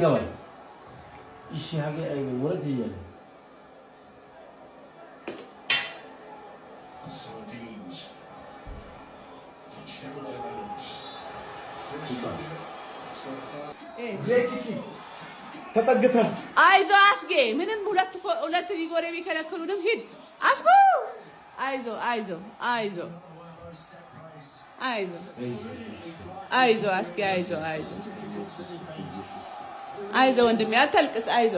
ይገባል። እሺ ሀገ ወረት እያለ ተጠግተን አይዞ አስጌ፣ ምንም ሁለት ሁለት ቢጎሬ ቢከለክሉንም ሂድ አስጎ፣ አይዞ አይዞ አይዞ አይዞ አይዞ አስጌ፣ አይዞ አይዞ አይዞ ወንድሜ አታልቅስ፣ አይዞ።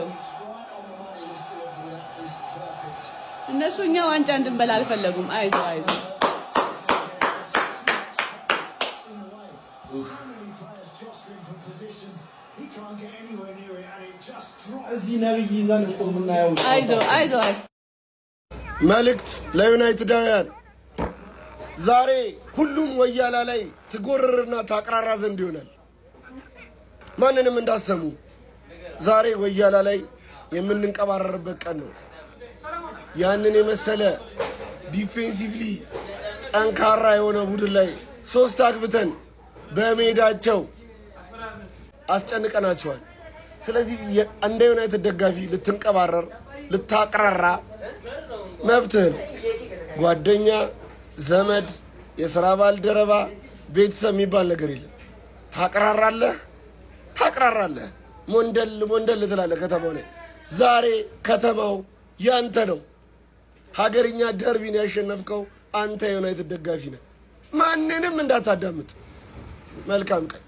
እነሱ እኛ ዋንጫ እንድንበላ አልፈለጉም። አይዞ አይዞ። እዚህ ነብይ ይዘን እኮ የምናየው። አይዞ አይዞ። መልእክት ለዩናይትዳውያን፣ ዛሬ ሁሉም ወያላ ላይ ትጎርርና ታቅራራ ዘንድ ይሆናል። ማንንም እንዳሰሙ ዛሬ ወያላ ላይ የምንንቀባረርበት ቀን ነው። ያንን የመሰለ defensively ጠንካራ የሆነ ቡድን ላይ ሶስት አግብተን በሜዳቸው አስጨንቀናቸዋል። ስለዚህ እንደ ዩናይትድ ደጋፊ ልትንቀባረር ልታቅራራ መብትህ ነው። ጓደኛ፣ ዘመድ፣ የስራ ባልደረባ፣ ቤተሰብ የሚባል ነገር የለም። ታቅራራለህ ታቅራራለህ፣ ሞንደል ሞንደል ትላለህ ከተማው ላይ። ዛሬ ከተማው ያንተ ነው። ሀገርኛ ደርቢን ያሸነፍከው አንተ የዩናይትድ ደጋፊ ነህ። ማንንም እንዳታዳምጥ። መልካም ቀን።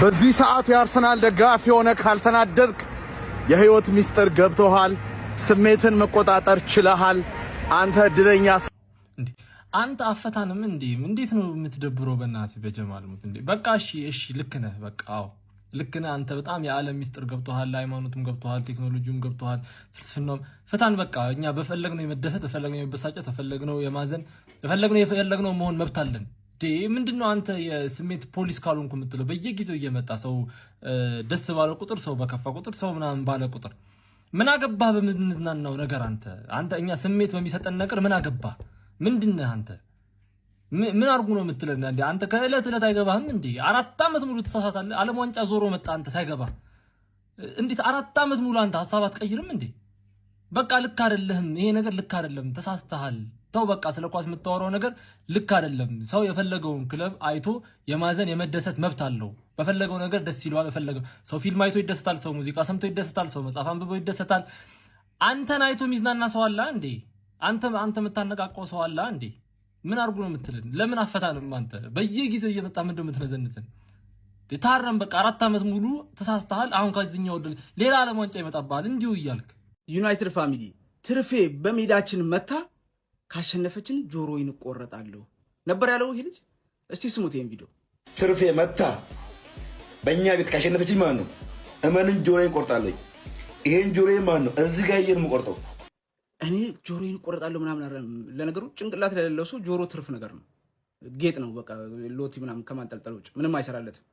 በዚህ ሰዓት የአርሰናል ደጋፊ ሆነ ካልተናደድክ የህይወት ሚስጥር ገብቶሃል። ስሜትን መቆጣጠር ችለሃል። አንተ እድለኛ። አንተ አፈታንም እንዴ? እንዴት ነው የምትደብረው? በእናትህ በጀማል ሙት እንዴ! በቃ እሺ፣ እሺ፣ ልክ ነህ። በቃ አዎ፣ ልክ ነህ። አንተ በጣም የዓለም ሚስጥር ገብቶሃል፣ ሃይማኖቱም ገብቶሃል፣ ቴክኖሎጂውም ገብቶሃል፣ ፍልስፍናውም። ፍታን በቃ። እኛ በፈለግነው የመደሰት፣ በፈለግነው የመበሳጨት፣ በፈለግነው የማዘን፣ በፈለግነው የፈለግነው መሆን መብት አለን። ምንድን ነው አንተ የስሜት ፖሊስ ካልሆንኩ የምትለው? በየጊዜው እየመጣ ሰው ደስ ባለ ቁጥር፣ ሰው በከፋ ቁጥር፣ ሰው ምናምን ባለ ቁጥር ምን አገባህ? በምንዝናናው ነገር አንተ እኛ ስሜት በሚሰጠን ነገር ምን አገባህ? ምንድነህ አንተ? ምን አድርጉ ነው የምትለን? እንዴ አንተ ከዕለት ዕለት አይገባህም እንዴ? 4 ዓመት ሙሉ ትሳሳታለህ። ዓለም ዋንጫ ዞሮ መጣ አንተ ሳይገባ እንዴት 4 ዓመት ሙሉ አንተ ሀሳብ አትቀይርም እንዴ? በቃ ልክ አይደለህም። ይሄ ነገር ልክ አይደለም፣ ተሳስተሃል። ተው በቃ፣ ስለ ኳስ የምታወራው ነገር ልክ አይደለም። ሰው የፈለገውን ክለብ አይቶ የማዘን የመደሰት መብት አለው። በፈለገው ነገር ደስ ይለዋል። በፈለገው ሰው ፊልም አይቶ ይደሰታል። ሰው ሙዚቃ ሰምቶ ይደሰታል። ሰው መጽሐፍ አንብቦ ይደሰታል። አንተን አይቶ የሚዝናና ሰው አለ እንዴ? አንተ የምታነቃቀው ሰው አለ እንዴ? ምን አድርጉ ነው የምትልን? ለምን አፈታንም? አንተ በየጊዜው እየመጣ ምንድን ነው የምትነዘንዝን? ታረም በቃ። 4 ዓመት ሙሉ ተሳስተሃል። አሁን ከዚህኛው ሌላ ዓለም ዋንጫ ይመጣብሃል እንዲሁ እያልክ። ዩናይትድ family፣ ትርፌ በሜዳችን መታ ካሸነፈችን ጆሮዬን እቆረጣለሁ ነበር ያለው ይሄ ልጅ። እስቲ ስሙት ይሄን ቪዲዮ። ትርፌ መታ በእኛ ቤት ካሸነፈችኝ ማለት ነው፣ እመንን ጆሮዬን እቆርጣለሁ። ይሄን ጆሮዬን ማለት ነው እዚህ ጋር ይሄን የምቆርጠው። እኔ ጆሮዬን እቆርጣለሁ ምናምን። ለነገሩ ጭንቅላት ለሌለው ሰው ጆሮ ትርፍ ነገር ነው፣ ጌጥ ነው። በቃ ሎቲ ምናምን ከማንጠልጠል ውጭ ምንም አይሰራለትም።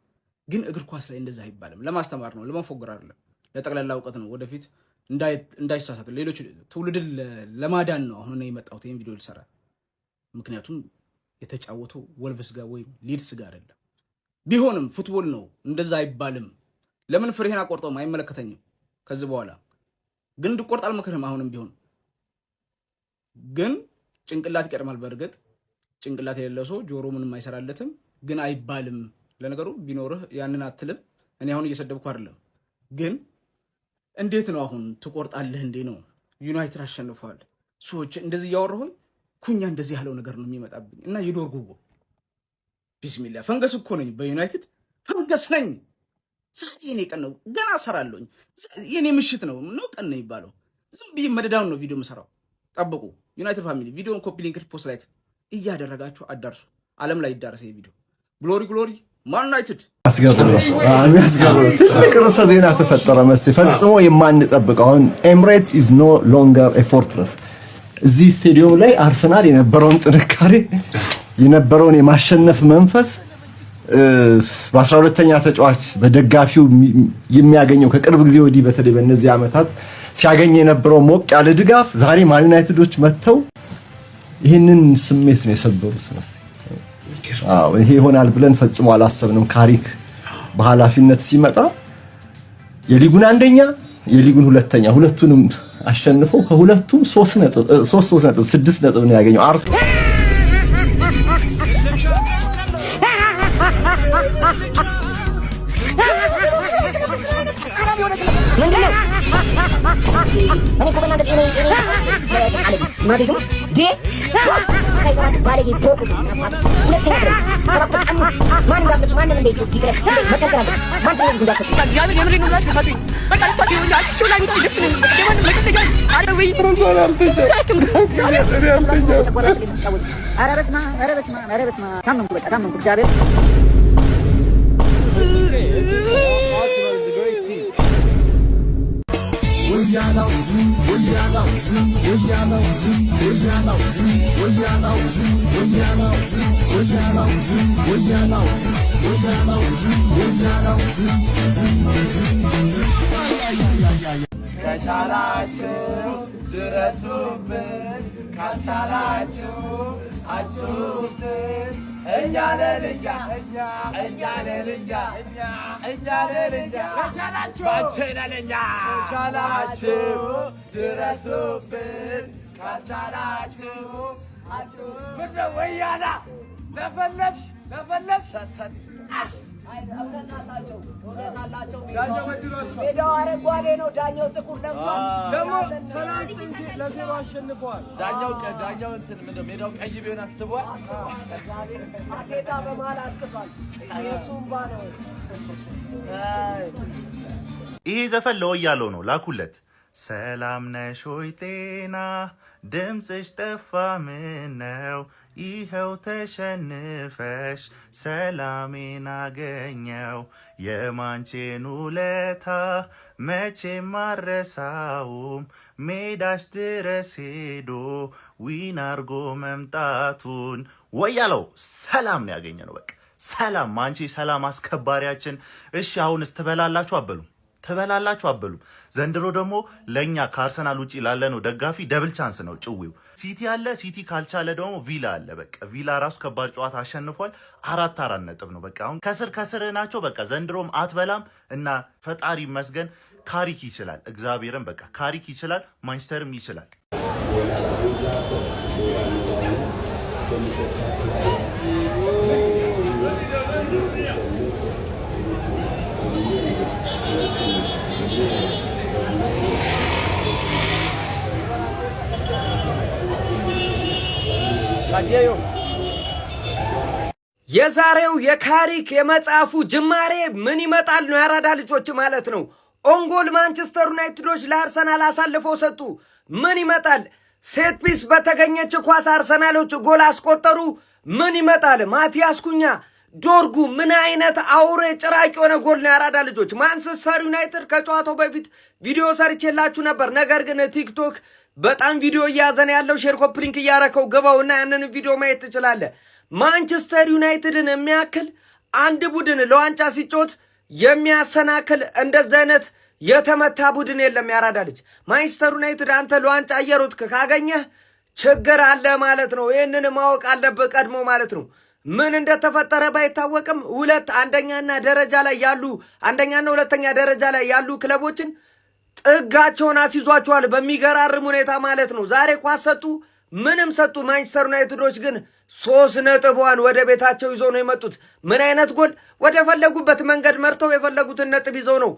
ግን እግር ኳስ ላይ እንደዛ አይባልም። ለማስተማር ነው፣ ለመፎገር አይደለም፣ ለጠቅላላ እውቀት ነው። ወደፊት እንዳይሳሳት ሌሎች ትውልድን ለማዳን ነው አሁን የመጣሁት ይህን ቪዲዮ ልሰራ። ምክንያቱም የተጫወተው ወልቭስ ጋር ወይም ሊድስ ጋር አይደለም። ቢሆንም football ነው፣ እንደዛ አይባልም። ለምን ፍሬህን አቆርጠውም? አይመለከተኝም። ከዚህ በኋላ ግን እንድቆርጥ አልመክርህም። አሁንም ቢሆን ግን ጭንቅላት ይቀድማል። በእርግጥ ጭንቅላት የሌለው ሰው ጆሮ ምንም አይሰራለትም፣ ግን አይባልም። ለነገሩ ቢኖርህ ያንን አትልም። እኔ አሁን እየሰደብኩ አይደለም ግን እንዴት ነው አሁን ትቆርጣለህ እንዴ ነው? ዩናይትድ አሸንፏል። ሰዎች እንደዚህ እያወራሁኝ ኩኛ እንደዚህ ያለው ነገር ነው የሚመጣብኝ እና የዶር ጉቦ ቢስሚላ ፈንገስ እኮ ነኝ፣ በዩናይትድ ፈንገስ ነኝ። ዛሬ የኔ ቀን ነው፣ ገና እሰራለሁኝ። የኔ ምሽት ነው ነው ቀን ነው የሚባለው። ዝም ብዬ መደዳውን ነው ቪዲዮ የምሰራው። ጠብቁ ዩናይትድ family፣ ቪዲዮን copy link፣ post፣ like እያደረጋችሁ አዳርሱ። ዓለም ላይ ይዳረስ ይሄ ቪዲዮ። Glory glory Man United። የሚያስገርም ትልቅ ርዕሰ ዜና ተፈጠረ መስ ፈጽሞ የማንጠብቀው። አሁን Emirates is no longer a fortress። እዚህ ስቴዲየም ላይ አርሰናል የነበረውን ጥንካሬ፣ የነበረውን የማሸነፍ መንፈስ፣ በ12ኛ ተጫዋች በደጋፊው የሚያገኘው፣ ከቅርብ ጊዜ ወዲህ በተለይ በእነዚህ ዓመታት ሲያገኝ የነበረው ሞቅ ያለ ድጋፍ፣ ዛሬ ማን ዩናይትዶች መጥተው ይህንን ስሜት ነው የሰበሩት። አዎ፣ ይሄ ይሆናል ብለን ፈጽሞ አላሰብንም። ካሪክ በኃላፊነት ሲመጣ የሊጉን አንደኛ፣ የሊጉን ሁለተኛ፣ ሁለቱንም አሸንፎ ከሁለቱም ሶስት ነጥብ፣ ሶስት ሶስት ነጥብ፣ 6 ነጥብ ነው ያገኘው። አርስ ምንድነው? እኔ እኮ በእናንተ ጤና ጤና ባለጌ ማን ማንም እንደ ማን ኧረ በስመ አብ፣ ኧረ በስመ አብ። ታመምኩ፣ በቃ ታመምኩ። እግዚአብሔር። ከቻላችሁ ድረሱብን፣ ካልቻላችሁ አጩብን። እኛ ነን እኛ፣ እኛ ነን እኛ፣ እኛ ነን እኛ፣ ባቼ ነን እኛ። ከቻላችሁ ድረሱብን፣ ካልቻላችሁ አጩብን። ምነው ወያላ ለፈለፍሽ ለፈለፍሽ? ሜዳው አረንጓዴ ነው፣ ዳኛው ጥቁር ለብሷል። ደግሞ 39-0 አሸንፈዋል። ዳኛው ዳኛው እንትን ምንድን ነው፣ ሜዳው ቀይ ቢሆን አስቧል። አርቴታ በመሀል አልቅሷል። የእሱ እምባ ነው። ይሄ ዘፈን ለወያለው ነው፣ ላኩለት። ሰላም ነሽ ሆይ ጤና፣ ድምፅሽ ጠፋ ምነው? ይኸው ተሸንፈሽ ሰላሜን አገኘው። የማንቼን ውለታ መቼም አረሳውም፣ ሜዳሽ ድረስ ሄዶ win አርጎ መምጣቱን። ወያለው ሰላም ነው ያገኘ ነው። በቃ ሰላም ማንቼ፣ ሰላም አስከባሪያችን። እሺ አሁንስ ትበላላችሁ አበሉም፣ ትበላላችሁ አበሉም። ዘንድሮ ደግሞ ለእኛ ከአርሰናል ውጭ ላለነው ደጋፊ double chance ነው ጭዊው። ሲቲ አለ፣ ሲቲ ካልቻለ ደግሞ ቪላ አለ። በቃ ቪላ ራሱ ከባድ ጨዋታ አሸንፏል። 4 4 ነጥብ ነው። በቃ አሁን ከስር ከስር ናቸው። በቃ ዘንድሮም አትበላም እና ፈጣሪ ይመስገን ካሪክ ይችላል። እግዚአብሔርን በቃ ካሪክ ይችላል፣ ማንቸስተርም ይችላል። የዛሬው የካሪክ የመጽሐፉ ጅማሬ ምን ይመጣል ነው፣ ያራዳ ልጆች ማለት ነው። Own goal ማንቸስተር ዩናይትዶች ለአርሰናል አሳልፈው ሰጡ። ምን ይመጣል? Set piece በተገኘች ኳስ አርሰናሎች ጎል አስቆጠሩ። ምን ይመጣል? ማቲያስ ኩኛ፣ ዶርጉ፣ ምን አይነት አውሬ ጭራቅ የሆነ ጎል ነው ያራዳ ልጆች። ማንቸስተር ዩናይትድ ከጨዋታው በፊት ቪዲዮ ሰርቼላችሁ ነበር። ነገር ግን ቲክቶክ በጣም ቪዲዮ እያዘነ ያለው፣ share copy link እያረከው ግባውና ያንን ቪዲዮ ማየት ትችላለህ። ማንቸስተር ዩናይትድን የሚያክል አንድ ቡድን ለዋንጫ ሲጮት የሚያሰናክል እንደዚህ አይነት የተመታ ቡድን የለም። ያራዳ ልጅ፣ ማንቸስተር ዩናይትድ አንተ ለዋንጫ እየሮጥክ ካገኘህ ችግር አለ ማለት ነው። ይህንን ማወቅ አለብህ ቀድሞ ማለት ነው። ምን እንደተፈጠረ ባይታወቅም ሁለት አንደኛና ደረጃ ላይ ያሉ፣ አንደኛና ሁለተኛ ደረጃ ላይ ያሉ ክለቦችን ጥጋቸውን አስይዟቸዋል በሚገራርም ሁኔታ ማለት ነው። ዛሬ ኳስ ሰጡ፣ ምንም ሰጡ። ማንቸስተር ዩናይትዶች ግን 3 ነጥቧን ወደ ቤታቸው ይዘው ነው የመጡት። ምን አይነት ጎል! ወደ ፈለጉበት መንገድ መርተው የፈለጉትን ነጥብ ይዘው ነው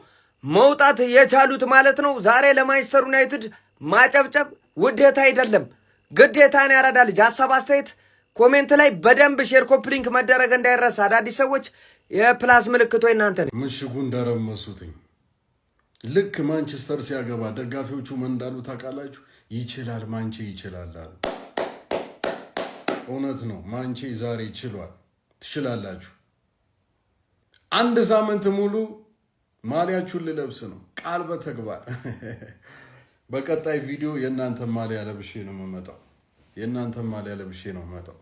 መውጣት የቻሉት ማለት ነው። ዛሬ ለማንቸስተር ዩናይትድ ማጨብጨብ ውዴታ አይደለም ግዴታ ነው። ያራዳ ልጅ፣ ሀሳብ አስተያየት comment ላይ በደንብ share copy link መደረግ እንዳይረሳ። አዳዲስ ሰዎች የ plus ምልክቶ እናንተ ነው። ምሽጉን ደረመሱትኝ። ልክ ማንቸስተር ሲያገባ ደጋፊዎቹ ምን እንዳሉ ታውቃላችሁ? ይችላል፣ ማንቼ ይችላል አሉ። እውነት ነው። ማንቼ ዛሬ ችሏል። ትችላላችሁ። አንድ ሳምንት ሙሉ ማሊያችሁን ልለብስ ነው፣ ቃል በተግባር። በቀጣይ ቪዲዮ የእናንተ ማሊያ ለብሼ ነው የምመጣው። የእናንተ ማሊያ ለብሼ ነው የምመጣው።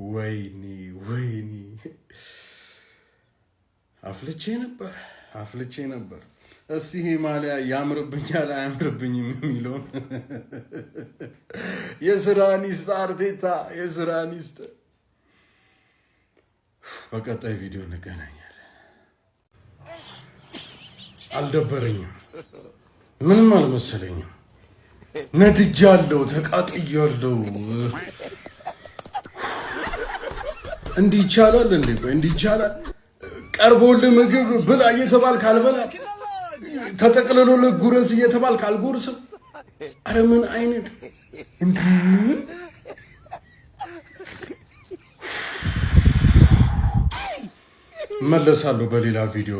ወይኔ ወይኔ፣ አፍልቼ ነበር፣ አፍልቼ ነበር። እስቲ ይሄ ማሊያ ያምርብኛል አያምርብኝም የሚለውን የስራን ይስጥ አርቴታ፣ የስራን ይስጥ። በቀጣይ ቪዲዮ እንገናኛለን። አልደበረኝም፣ ምንም አልመሰለኝም። ነድጃለሁ፣ ተቃጥያለሁ። እንዲህ ይቻላል እንዴ? ቆይ እንዲህ ይቻላል? ቀርቦልህ ምግብ ብላ እየተባልክ አልበላ፣ ተጠቅልሎልህ ጉረስ እየተባልክ አልጎርስም። አረ ምን አይነት እንዲህ! እመለሳለሁ በሌላ ቪዲዮ።